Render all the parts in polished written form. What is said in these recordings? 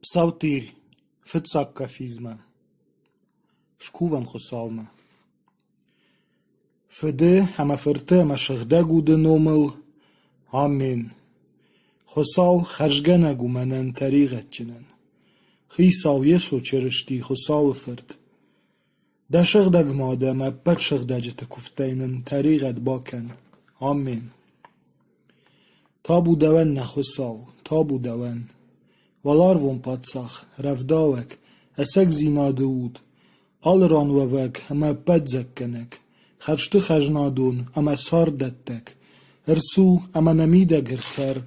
Псалтирь, фыццаг кафизмӕ. Скувӕм Хуыцаумӕ. Фыды ӕмӕ Фырты ӕмӕ Сыгъдӕг Уды номыл. Амен. Хуыцау хӕрзгӕнӕг у мӕнӕн тӕригъӕдджынӕн. Хицау Йесо Чырысти, Хуыцауы Фырт. Дӕ сыгъдӕг мад ӕмӕ ӕппӕт сыгъдӕджыты куывдтӕй нын тӕригъӕд бакӕн. Амен. Табу дӕуӕн, нӕ Хуыцау, табу дӕуӕн! Уӕларвон паддзах, рӕвдауӕг, ӕцӕгдзинады уд, алы ран уӕвӕг ӕмӕ ӕппӕтдзӕггӕнӕг, хӕрзты хӕзнадон ӕмӕ царддӕттӕг, ӕрцу ӕмӕ нӕ мидӕг ӕрцӕр,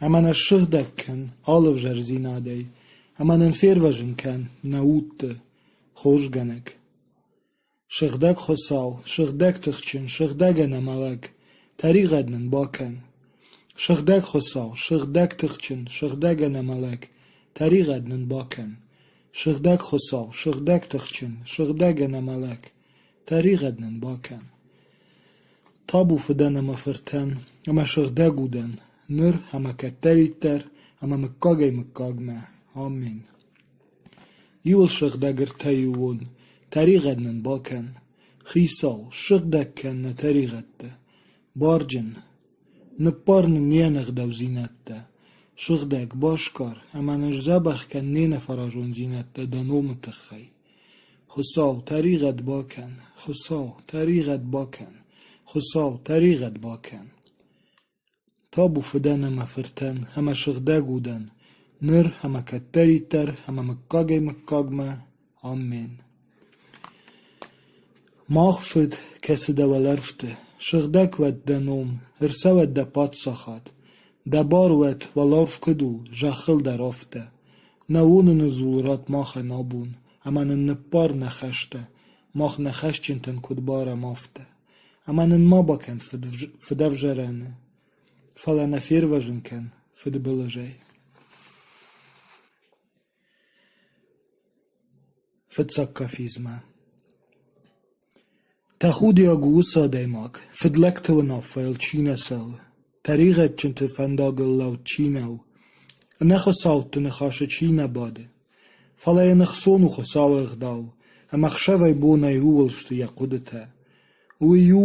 ӕмӕ нӕ ссыгъдӕг кӕн алы ӕвзӕрдзинадӕй, ӕмӕ нын фервӕзын кӕн нӕ удты, хорзгӕнӕг. Сыгъдӕг Хуыцау, сыгъдӕг тыхджын, сыгъдӕг ӕнӕмӕлӕг, тӕригъӕд нын бакӕн. Сыгъдӕг Хуыцау, сыгъдӕг тыхджын, сыгъдӕг ӕнӕмӕлӕг, тӕригъӕд нын бакӕн. Сыгъдӕг Хуыцау, сыгъдӕг тыхджын, сыгъдӕг ӕнӕмӕлӕг, тӕригъӕд нын бакӕн. Табу фыдӕн ӕмӕ фыртӕн ӕмӕ сыгъдӕг удӕн, ныр ӕмӕ кӕддӕриддӕр ӕмӕ мыггагӕй-мыггагмӕ. Аммен. Иуыл сыгъдӕг ӕртӕиууон, тӕригъӕд нын бакӕн. Хицау, ссыгъдӕг кӕн нӕ тӕригъӕдтӕ. Барджын, ныббар нын не нӕгъдаудзинӕдтӕ. Сыгъдӕг, басгар ӕмӕ нын сдзӕбӕх кӕн не нӕфӕразондзинӕдтӕ дӕ номы тыххӕй. Хуыцау, тӕригъӕд бакӕн, Хуыцау, тӕригъӕд бакӕн, Хуыцау, тӕригъӕд бакӕн. Табу фыдӕн ӕмӕ фыртӕн ӕмӕ сыгъдӕг удӕн, ныр ӕмӕ кӕддӕриддӕр ӕмӕ мыггагӕй-мыггагмӕ. Аммен. Мах Фыд, кӕцы дӕ уӕлӕрвты, сыгъдӕг уӕд дӕ ном, ӕрцӕуӕд дӕ паддзахад. Дӕ бар уӕд, уӕларв куыд у, зӕххыл дӕр афтӕ. Нӕ уыныны дзул ратт махӕн абон, ӕмӕ нын ныббар нӕ хӕстӕ, мах нӕ хӕсджынтӕн куыд барӕм, афтӕ. Ӕмӕ нын ма бакӕн фыдӕвзарӕны, фӕлӕ нӕ фервӕзын кӕн фыдбылызӕй. Фыццаг кафизмӕ. Тӕхудиаг у уыцы адӕймаг, фыдлӕгты уынаффӕйыл чи нӕ цӕуы, тӕригъӕдджынты фӕндагыл лӕуд чи нӕу, ӕнӕхуыцӕутты ныхасы чи нӕ бады, фӕлӕ йын ӕхцон у Хуыцауы ӕгъдау, ӕмӕ ӕхсӕвӕй-бонӕй ууыл сты йӕ хъуыдытӕ. Уый у,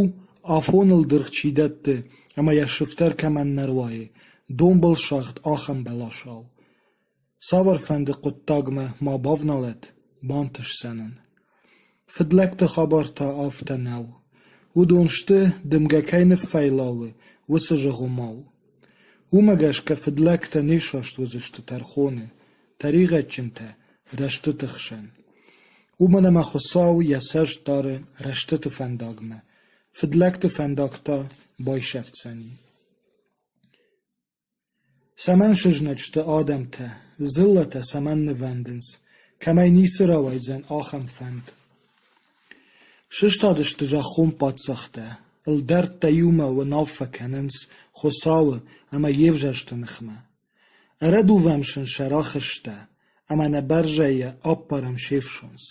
афоныл дыргъ чи дӕтты ӕмӕ йӕ сыфтӕр кӕмӕн нӕ руайы, донбыл сагъд ахӕм бӕласау. Цавӕрфӕнды хъуыддагмӕ ма бавналӕд, бантысдзӕн ын. Фыдлӕгты хабар та афтӕ нӕу. Уыдон сты, дымгӕ кӕй ныффӕйлауы, уыцы зыгъуымау. Уымӕ гӕсгӕ фыдлӕгтӕ не сраст уыдзысты тӕрхоны, тӕригъӕдджынтӕ рӕстыты хсӕн. Уымӕн ӕмӕ Хуыцау йӕ цӕст дары рӕстыты фӕндагмӕ, фыдлӕгты фӕндаг та байсӕфдзӕни. Цӕмӕн сызнӕт сты адӕмтӕ, дзыллӕтӕ цӕмӕн нывӕндынц, кӕмӕй ницы рауайдзӕн, ахӕм фӕнд? Сыстадысты зӕххон паддзӕхтӕ, ӕлдӕрттӕ иумӕ уынаффӕ кӕнынц Хуыцауы ӕмӕ йе взӕрсты ныхмӕ. Ӕрӕдувӕм сын сӕ рӕхыстӕ ӕмӕ нӕ бӕрзӕйӕ аппарӕм се фсондз.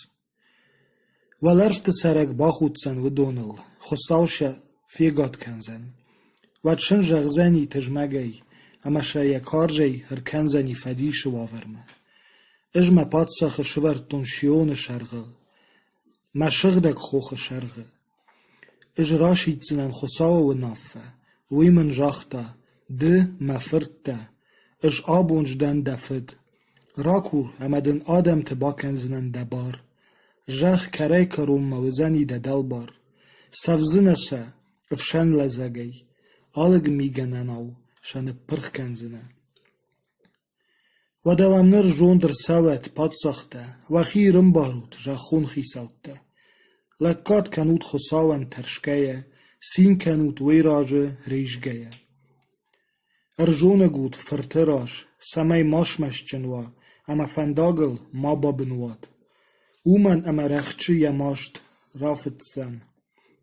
Уӕлӕрвты цӕрӕг бахуддзӕн уыдоныл, Хуыцау сӕ фегад кӕндзӕн. Уӕд сын зӕгъдзӕни тызмӕгӕй ӕмӕ сӕ йӕ карзӕй ӕркӕндзӕни фӕдисы уавӕрмӕ. Ӕз мӕ паддзахы сывӕрдтон Сионы сӕргъыл, мӕ сыгъдӕг хохы сӕргъы. Ӕз расиддзынӕн Хуыцауы уынаффӕ, уый мын загъта: Ды, мӕ фырт дӕ, ӕз абон сдӕн дӕ фыд. Ракур, ӕмӕ дын адӕмты бакӕндзынӕн дӕ бар. Зӕхх кӕрӕй-кӕронмӕ уыдзӕни дӕ дӕлбар. Цӕвдзынӕ сӕ ӕфсӕн лӕдзӕгӕй, ӕлыг мигӕнӕнау сӕ ныппырх кӕндзынӕ. Уӕдӕ уӕм ныр зонд ӕрцӕуӕд, паддзӕхтӕ, уӕхи ӕрӕмбарут, зӕххон хицӕуттӕ. Лӕггад кӕнут Хуыцауӕн тӕрсгӕйӕ, цин кӕнут уый разы ризгӕйӕ. Ӕрзоныг ут фырты раз, цӕмӕй ма смӕстджын уа ӕмӕ фӕндагыл ма бабын уат. Уымӕн ӕмӕ рӕхджы йӕ маст рафыцдзӕн.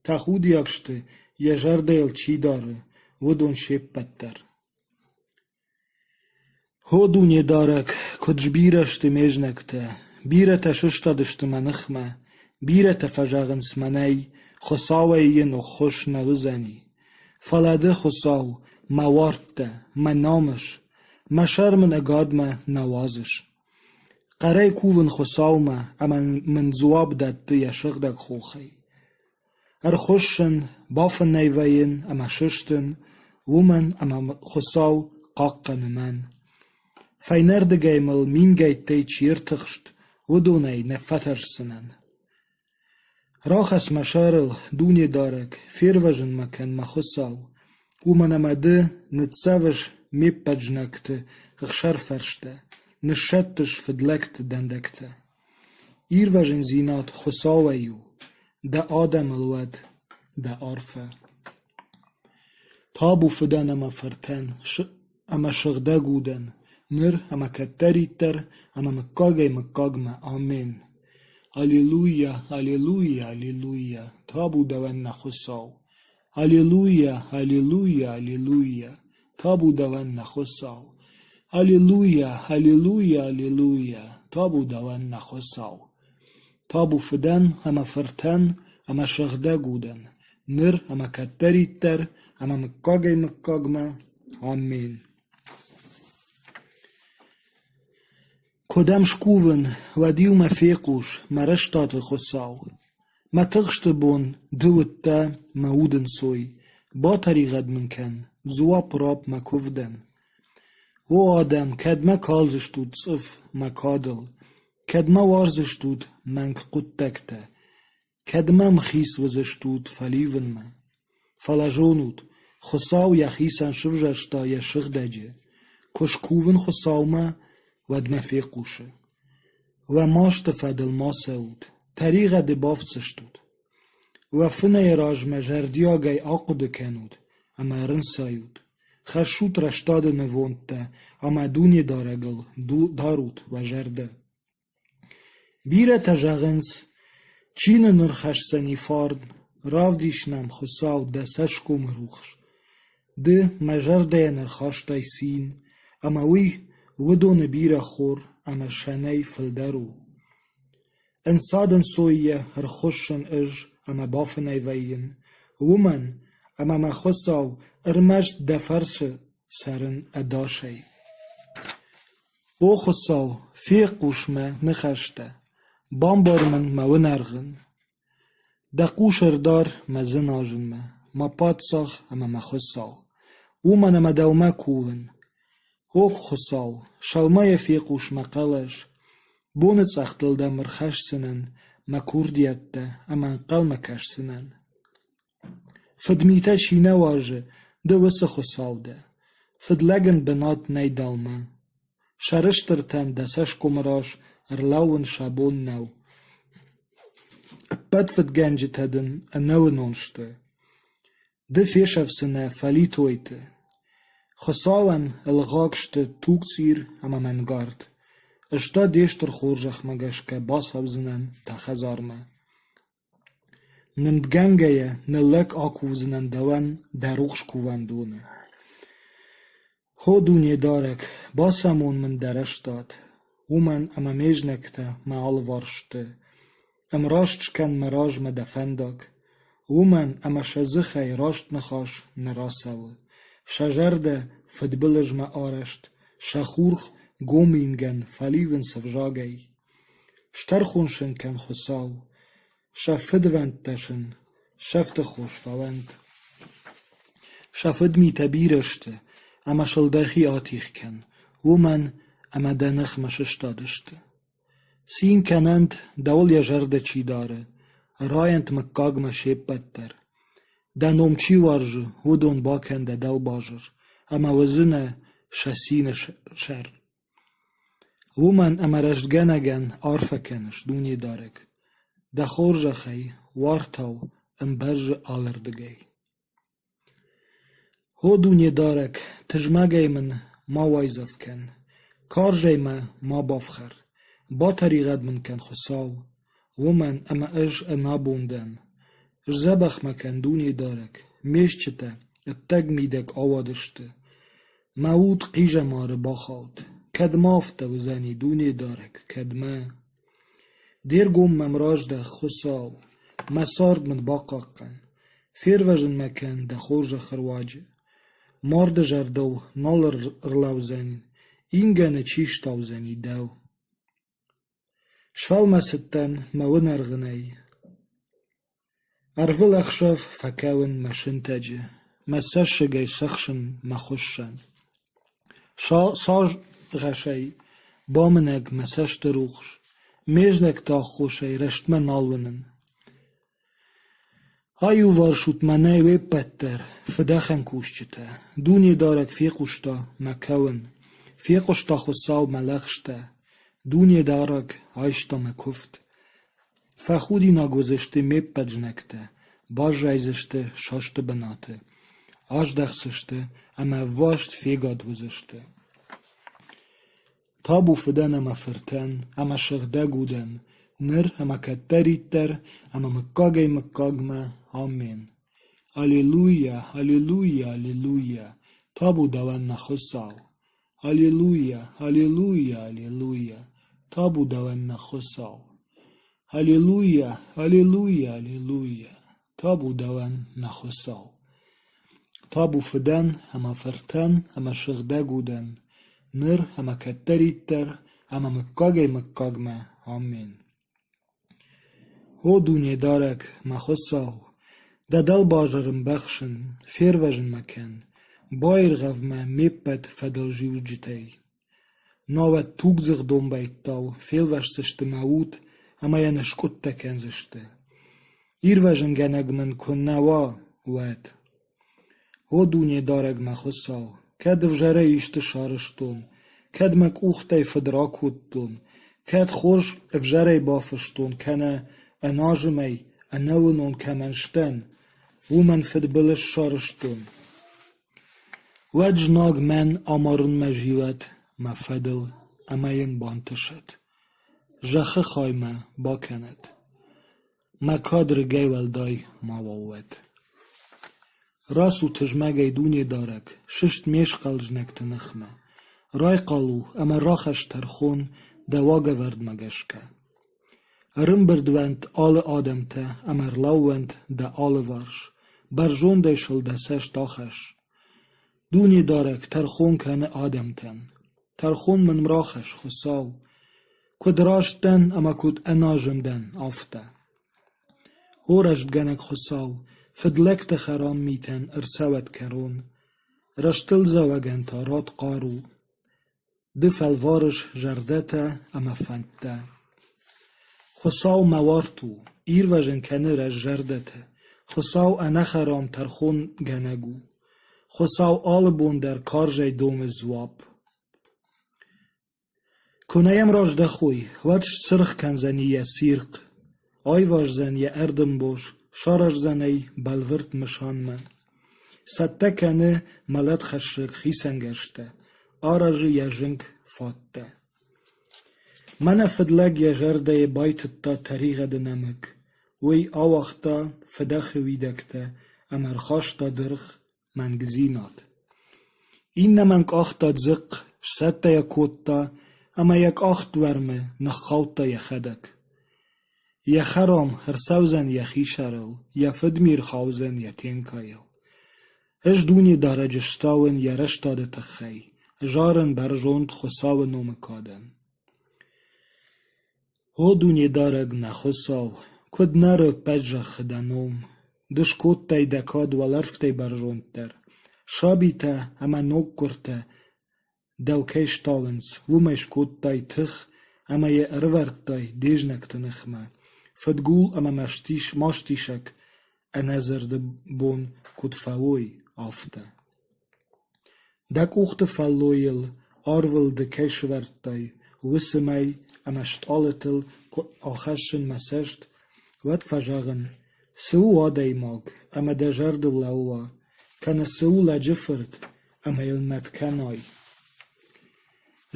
Тӕхудиаг сты, йӕ зӕрдӕ йыл чи дары, уыдон се ппӕт дӕр. О Дунедарӕг, куыд сбирӕ сты ме знӕгтӕ, бирӕтӕ сыстадысты мӕ ныхмӕ, бирӕтӕ фӕзӕгъынц мӕнӕй, Хуыцауӕй йын ӕххуыс нӕ уыдзӕни. Фӕлӕ ды, Хуыцау, мӕ уарт дӕ, мӕ намыс, мӕ сӕр мын ӕгадмӕ нӕ уадзыс. Хъӕрӕй кувын Хуыцаумӕ ӕмӕ мын дзуапп дӕтты йӕ сыгъдӕг хохӕй. Ӕрхуыссын, бафынӕй вӕййын ӕмӕ сыстын, уымӕн ӕмӕ Хуыцау хъахъхъӕны мӕн. Фӕйнӕрдыгӕй мыл мингӕйттӕй чи ӕртыхст, уыдонӕй нӕ фӕтӕрсдзынӕн. Рахӕсс мӕ сӕрыл, Дунедарӕг, фервӕзын мӕ кӕн, мӕ Хуыцау, уымӕн ӕмӕ Ды ныццӕвыс ме ппӕт знӕгты ӕхсӕрфӕрстӕ, ныссӕттыс фыдлӕгты дӕндӕгтӕ. Ирвӕзындзинад Хуыцауӕй у, дӕ адӕмыл уӕд дӕ арфӕ. Табу Фыдӕн ӕмӕ Фыртӕн ӕмӕ Сыгъдӕг Удӕн, ныр ӕмӕ кӕддӕриддӕр ӕмӕ мыггагӕй-мыггагмӕ. Амен. Аллилуйя, аллилуйя, аллилуйя, табу дӕуӕн нӕ Хуыцау! Аллилуйя, аллилуйя, аллилуйя, табу дӕуӕн нӕ Хуыцау! Аллилуйя, аллилуйя, аллилуйя, табу дӕуӕн нӕ Хуыцау! Табу Фыдӕн ӕмӕ Фыртӕн ӕмӕ Сыгъдӕг Удӕн, ныр ӕмӕ кӕддӕриддӕр ӕмӕ мыггагӕй-мыггагмӕ. Аммен. Куы дӕм скувын, уӕд-иу мӕ фехъус, мӕ рӕстады Хуыцау. Мӕ тыхсты бон ды уыдтӕ мӕ удӕнцой, батӕригъӕд мын кӕн, дзуапп ратт мӕ куывдӕн. О адӕм, кӕдмӕ калдзыстут цъыф мӕ кадыл, кӕдмӕ уарздзыстут мӕнг хъуыддӕгтӕ, кӕдмӕ мхиц уыдзыстут фӕливынмӕ? Фӕлӕ зонут, Хуыцау йӕхицӕн сывзӕрста йӕ сыгъдӕджы. Куы скувын Хуыцаумӕ, уӕд мӕ фехъусы. Уӕ масты фӕдыл ма цӕут, тӕригъӕды бафтдзыстут. Уӕ фынӕйы размӕ зӕрдиагӕй ахъуыды кӕнут ӕмӕ ӕрынцайут. Хӕссут рӕстады нывондтӕ ӕмӕ Дунедарӕгыл дарут уӕ зӕрдӕ. Бирӕтӕ зӕгъынц, чи нын ӕрхӕсдзӕни фарн, равдис нӕм, Хуыцау, дӕ цӕсгомы рухс. Ды мӕ зӕрдӕйӕн ӕрхастай цин, ӕмӕ уый уыдоны бирӕ хор ӕмӕ сӕнӕй фылдӕр у. Ӕнцад-ӕнцоййӕ ӕрхуыссын ӕз ӕмӕ бафынӕй вӕййын, уымӕн ӕмӕ мӕ Хуыцау ӕрмӕст дӕ фӕрцы цӕрын ӕдасӕй. О Хуыцау, фехъус мӕ ныхӕстӕ, бамбар мын мӕ уынӕргъын. Дӕ хъус ӕрдар мӕ дзыназынмӕ, мӕ паддзах ӕмӕ мӕ Хуыцау, уымӕн ӕмӕ дӕумӕ кувын. О Хуыцау, сӕумӕйӕ фехъус мӕ хъӕлӕс, боныцъӕхтыл дӕм ӕрхӕсдзынӕн мӕ курдиӕттӕ ӕмӕ ӕнхъӕлмӕ кӕсдзынӕн. Фыдмитӕ чи нӕ уарзы, ды уыцы Хуыцау дӕ. Фыдлӕгӕн бынат нӕй дӕумӕ. Сӕрыстыртӕн дӕ цӕсгомы раз ӕрлӕууын сӕ бон нӕу. Ӕппӕт фыдгӕнджытӕ дын ӕнӕуынон сты. Ды фесӕфдзынӕ фӕлитойты. Хуыцауӕн ӕлгъаг сты тугцъир ӕмӕ мӕнгард. Ӕз та де стыр хорзӕхмӕ гӕсгӕ бацӕудзынӕн дӕ хӕдзармӕ. Нымдгӕнгӕйӕ ныллӕг акувдзынӕн дӕуӕн дӕ рухс кувӕндоны. О Дунедарӕг, бацамон мын дӕ рӕстад, уымӕн ӕмӕ ме знӕгтӕ мӕ алыварс сты. Ӕмраст скӕн мӕ размӕ дӕ фӕндаг, уымӕн ӕмӕ сӕ дзыхӕй раст ныхас нӕ рацӕуы, сӕ зӕрдӕ фыдбылызмӕ арӕзт, сӕ хурх гом ингӕн фӕливынц ӕвзагӕй. Стӕрхон сын кӕн, Хуыцау, сӕ фыдвӕндтӕ сын сӕфты хос фӕуӕнт. Сӕ фыдмитӕ бирӕ сты, ӕмӕ сыл дӕхи атигъ кӕн, уымӕн ӕмӕ дӕ ныхмӕ сыстадысты. Цин кӕнӕнт, дӕуыл йӕ зӕрдӕ чи дары, райӕнт мыггагмӕ се ппӕт дӕр. Дӕ ном чи уарзы, уыдон бакӕн дӕ дӕлбазыр, ӕмӕ уыдзынӕ сӕ цины сӕр. Уымӕн ӕмӕ рӕстгӕнӕгӕн арфӕ кӕныс, Дунедарӕг, дӕ хорзӕхӕй, уартау, ӕмбӕрзы алырдыгӕй. О Дунедарӕг, тызмӕгӕй мын ма уайдзӕф кӕн, карзӕй мӕ ма бафхӕр, батӕригъӕд мын кӕн, Хуыцау, уымӕн ӕмӕ ӕз ӕнӕбон дӕн. Сдзӕбӕх мӕ кӕн, Дунедарӕг, ме стджытӕ ӕддӕг-мидӕг ауадысты, Мӕ уд хъизӕмары бахауд, кӕдмӕ афтӕ уыдзӕни, Дунедарӕг, кӕдмӕ? Де ргом мӕм раздах, Хуыцау, мӕ цард мын бахъахъхъӕн, фервӕзын мӕ кӕн дӕ хорзӕхы руаджы. Марды зӕрдыл нал ӕрлӕудзӕн, ингӕны чи стаудзӕни дӕу? Сфӕлмӕцыдтӕн мӕ уынӕргъынӕй. Ӕрвылӕхсӕв фӕкӕуын мӕ сынтӕджы, мӕ цӕссыгӕй цӕхсын мӕ хуыссӕн. Сагъӕсӕй бамынӕг мӕ цӕсты рухс, ме знӕгты аххосӕй рӕстмӕ нал уынын. Аиуварс ут мӕнӕй уе ппӕт дӕр, фыдӕхӕн кусджытӕ! Дунедарӕг фехъуыста мӕ кӕуын, фехъуыста Хуыцау мӕ лӕгъстӕ. Дунедарӕг айста мӕ куывд. Фӕхудинаг уыдзысты ме ппӕт знӕгтӕ, баззайдзысты састы бынаты, аздӕхдзысты ӕмӕ ӕвваст фегад уыдзысты. Табу фыдӕн ӕмӕ фыртӕн ӕмӕ сыгъдӕг удӕн, ныр ӕмӕ кӕддӕриддӕр ӕмӕ мыггагӕй-мыггагмӕ. Амен. Аллилуйа, аллилуйа, аллилуйа, табу дӕуӕн нӕ Хуыцау! Аллилуйа, аллилуйа, аллилуйа, табу дӕуӕн нӕ Хуыцау! Аллилуйа, аллилуйа, аллилуйа, табу дӕуӕн нӕ Хуыцау! Табу Фыдӕн ӕмӕ Фыртӕн ӕмӕ Сыгъдӕг Удӕн, ныр ӕмӕ кӕддӕриддӕр ӕмӕ мыггагӕй-мыггагмӕ. Амен. О Дунедарӕг, мӕ Хуыцау, дӕ дӕлбазыр ӕмбӕхсын, фервӕзын мӕ кӕн, баиргъӕв мӕ ме ппӕт фӕдылзилджытӕй. Науӕд тугдзых домбӕйттау фелвӕсдзысты мӕ уд ӕмӕ йӕ ныскъуыдтӕ кӕндзысты. Ирвӕзынгӕнӕг мын куы нӕ уа, уӕд. О Дунедарӕг, мӕ Хуыцау, кӕд ӕвзӕрӕй исты сарӕзтон, кӕд мӕ къухтӕй фыд ракодтон, кӕд хорз ӕвзӕрӕй бафыстон кӕнӕ ӕназымӕй ӕнӕуынон кӕмӕн сдӕн, уымӕн фыдбылыз сарӕзтон, уӕд знаг мӕн амарынмӕ зилӕд мӕ фӕдыл ӕмӕ йын бантысӕд, зӕххы хай мӕ бакӕнӕд. Мӕ кад рыгӕй уӕлдай мауал уӕд. Рацу тызмӕгӕй Дунедарӕг, сыст ме схъӕл знӕгты ныхмӕ. Райхъал у ӕмӕ рахӕсс тӕрхон дӕ уагӕвӕрдмӕ гӕсгӕ. Ӕрымбырд уӕнт алы адӕмтӕ ӕмӕ ӕрлӕууӕнт дӕ алыварс, бӕрзондӕй сыл дӕ цӕст ахӕсс. Дунедарӕг тӕрхон кӕны адӕмтӕн. Тӕрхон мын рахӕсс, Хуыцау, куыд раст дӕн ӕмӕ куыд ӕназым дӕн, афтӕ. О рӕстгӕнӕг Хуыцау, фыдлӕгты хӕрам митӕн ӕрцӕуӕд кӕрон, рӕстылдзӕуӕгӕн та ратт хъару. Ды фӕлварыс зӕрдӕтӕ ӕмӕ фӕндтӕ. Хуыцау мӕ уарт у, ирвӕзын кӕны рӕззӕрдӕты. Хуыцау ӕнӕхӕрам тӕрхонгӕнӕг у. Хуыцау алы бон дӕр карзӕй домы дзуапп. Куы нӕ йӕм раздӕхой, уӕд сцыргъ кӕндзӕни йӕ цирхъ, айваздзӕн йӕ ӕрдынбос, сараздзӕн ӕй бӕлвырд мысанмӕ. Цӕттӕ кӕны мӕлӕтхӕссӕг хицӕнгӕрзтӕ, аразы йӕ зынг фаттӕ. Мӕнӕ фыдлӕг йӕ зӕрдӕйы байтыдта тӕригъӕды нӕмыг, уый ауагъта фыдӕхы уидӕгтӕ ӕмӕ ӕрхаста дыргъ мӕнгдзинад. Иннӕмӕн къахта дзыхъхъ, сцӕттӕ йӕ кодта ӕмӕ йӕ къахт уӕрмы ныххаудта йӕхӕдӕг. Йӕ хӕрам ӕрцӕудзӕн йӕхи сӕрыл, йӕ фыдми рхаудзӕн йӕ тенкайыл. Ӕз Дунедарӕджы стауын йӕ рӕстады тыххӕй, зарын бӕрзонд Хуыцауы номы кадӕн. О Дунедарӕг, нӕ Хуыцау, куыд нӕры ӕппӕт зӕххы дӕ ном! Ды скодтай дӕ кад уӕлӕрвтӕй бӕрзонддӕр. Сабитӕ ӕмӕ ноггуырдтӕ дӕу кӕй стауынц, уымӕй скодтай тых ӕмӕ йӕ ӕрывӕрдтай де знӕгты ныхмӕ, фыдгул ӕмӕ мастисӕг ӕнӕзӕрды бон куыд фӕуой, афтӕ. Дӕ къухты фӕллойыл арвыл ды кӕй сывӕрдтай, уыцы мӕй ӕмӕ стъалытыл куы ахӕссын мӕ цӕст, уӕд фӕзӕгъын, цы у адӕймаг, ӕмӕ дӕ зӕрдыл лӕууа, кӕнӕ цы у лӕджы фырт, ӕмӕ йыл мӕт кӕнай.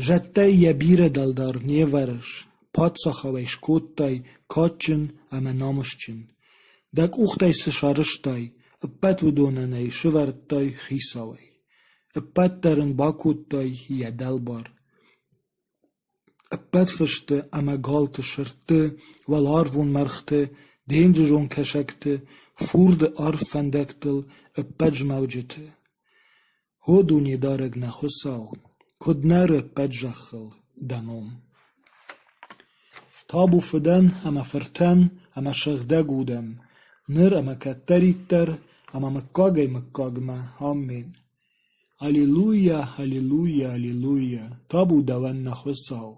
Зӕдтӕй йӕ бирӕ дӕлдӕр не вӕрыс, паддзахау ӕй скодтай кадджын ӕмӕ намысджын. Дӕ къухтӕй цы сарӕзтай, ӕппӕт уыдонӕн ӕй сывӕрдтай хицауӕй. Ӕппӕт дӕр ын бакодтай йӕ дӕлбар. Ӕппӕт фысты ӕмӕ галты сырдты, уӕларвон мӕргъты, денджызон кӕсӕгты, фурды арф фӕндӕгтыл ӕппӕт змӕлджыты. О Дунедарӕг нӕ Хуыцау, куыд нӕры ӕппӕт зӕххыл дӕ ном! Табу Фыдӕн ӕмӕ Фыртӕн ӕмӕ Сыгъдӕг Удӕн, ныр ӕмӕ кӕддӕриддӕр ӕмӕ мыггагӕй-мыггагмӕ. Аммен. Аллилуйа, аллилуйа, аллилуйа, табу дӕуӕн нӕ Хуыцау!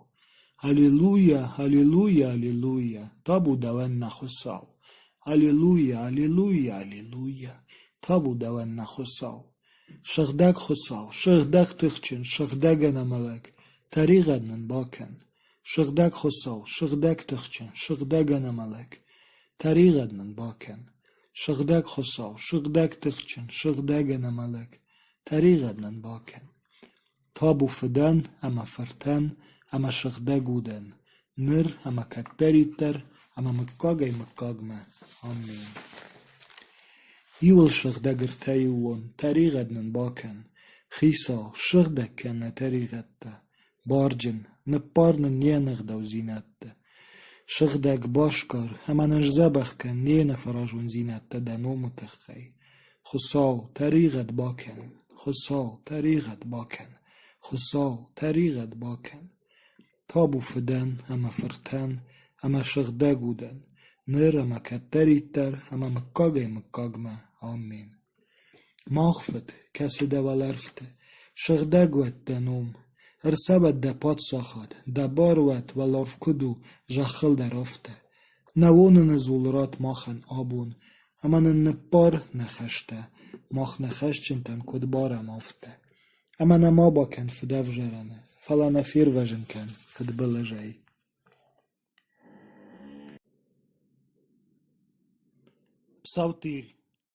Аллилуйа, аллилуйа, аллилуйа, табу дӕуӕн нӕ Хуыцау! Аллилуйа, аллилуйа, аллилуйа, табу дӕуӕн нӕ Хуыцау! Сыгъдӕг Хуыцау, сыгъдӕг тыхджын, сыгъдӕг ӕнӕмӕлӕг, тӕригъӕд нын бакӕн. Сыгъдӕг Хуыцау, сыгъдӕг тыхджын, сыгъдӕг ӕнӕмӕлӕг, тӕригъӕд нын бакӕн. Сыгъдӕг Хуыцау, сыгъдӕг тыхджын, сыгъдӕг ӕнӕмӕлӕг, тӕригъӕд нын бакӕн. Табу Фыдӕн ӕмӕ Фыртӕн ӕмӕ Сыгъдӕг Удӕн, ныр ӕмӕ кӕддӕриддӕр ӕмӕ мыггагӕй-мыггагмӕ. Аммен. Иуыл сыгъдӕг ӕртӕиууон, тӕригъӕд нын бакӕн. Хицау, ссыгъдӕг кӕн нӕ тӕригъӕдтӕ. Барджын, ныппар нын не нӕгъдаудзинӕдтӕ. Сыгъдӕг басгар ӕмӕ нын сдзӕбӕх кӕн не нӕфӕразондзинӕдтӕ дӕ номы тыххӕй. Хуыцау, тӕригъӕд бакӕн! Хуыцау, тӕригъӕд бакӕн! Хуыцау, тӕригъӕд бакӕн! Табу Фыдӕн ӕмӕ Фыртӕн ӕмӕ Сыгъдӕг Удӕн, ныр ӕмӕ кӕддӕриддӕр ӕмӕ мыггагӕй-мыггагмӕ. Аммен. Мах Фыд, кӕцы дӕ уӕлӕрвты, сыгъдӕг уӕд дӕ ном, ӕрцӕуӕд дӕ паддзахад, дӕ бар уӕд, уӕларв куыд у, зӕххыл дӕр афтӕ. Нӕ уоныны дзул ратт махӕн абон, ӕмӕ нын ныббар нӕ хӕстӕ, мах нӕ хӕсджынтӕн куыд барӕм, афтӕ. Ӕмӕ нӕ ма бакӕн фыдӕвзарӕны, фӕлӕ нӕ фервӕзын кӕн фыдбылызӕй. Псалтирь.